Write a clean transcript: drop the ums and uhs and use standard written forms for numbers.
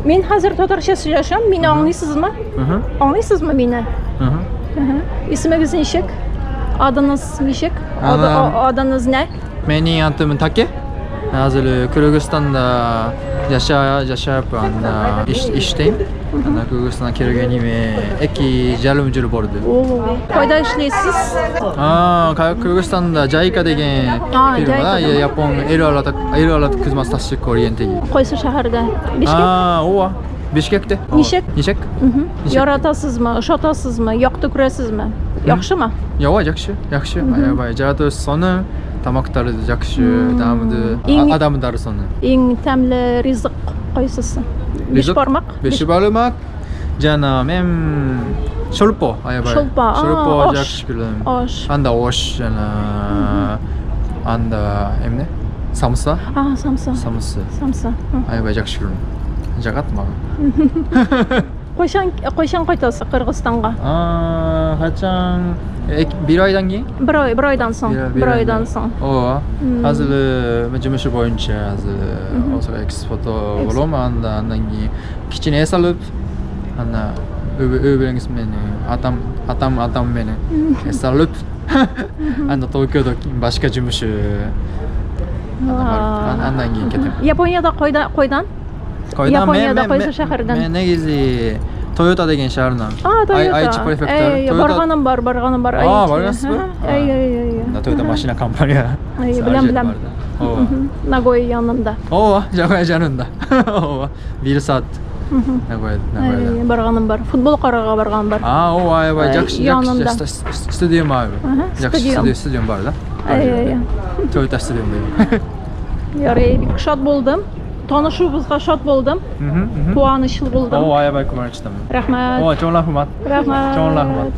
Мин хәзер татарча сөйләшәм, мине аңлыйсызмы? Аңлыйсызмы мине? Исемегез ничек? Адыңыз ничек? Адыңыз не? Менин атым Таке. Азыр Кыргызстанда жашап, анда иштейм. Анда Кыргызстанга келгениме 2,5 жыл болду. Кайда эшлейсез? А, Кыргызстанда JICA деген фирмада, Япон эл аралык кызматташтык ориентиги. Кайсы шәһәрдә? Бишкек? А, ооба. Бишкекте. Ничек? Ничек? Яратасызмы, ошатасызмы, якты күрәсезме? Яхшымы? Ооба, жакшы, жакшы. Аябай жаратылыш сонун, тамактары жакшы, даамдуу, адамдары сонун. Иң тәмле ризык кайсысы? Бешбармак? Бешбармак жана мен шолпо аябай. Шолпо, Шолпо жакшы көрөм. Аш. Анда ош жана анда эмне? Самса? А, самса. Самсы. Самса. Аябай жакшы көрөм. Жагат мага. Кайчан кайтасыз Кыргызстанга? А, качан? Бир айдан кийин? Бер ай, бер айдан соң. Бер айдан соң. Ооба. Азыр жумушу боюнча азыр ошо экспото болом, анда андан кийин кичине эс алып, анда үй бүлөңүз менен, атам менен эс алып, анда Токиодо башка жумушу андан кийин кетем. Японияда кайда, кайдан? Японияда кайсы шәһәрдән? Мен негизи Тойота деген шаарынан. А, Тойота. Айчи префектура. Әй, барганым бар, барганым бар. А, баргансызбы? Әй, әй, әй. Тойота машина компания. Әй, беләм, беләм. Ооба. Нагоя янында. Ооба, Нагоя жанында. Ооба. Бир саат. Нагоя, Нагояда. Барганым бар. Футбол карарга барганым бар. А, ооба, аябай жакшы, жакшы стадион бар. Жакшы стадион бар да. Әй, әй. Тойота стадион дейм. Ярый, бик шат булдым. Танышуыбызга шат булдым. Куанычлы булдым. Ооба, аябай кубанычтамын. Рәхмәт. Ооба, чоң рахмат. Рәхмәт. Чоң рахмат.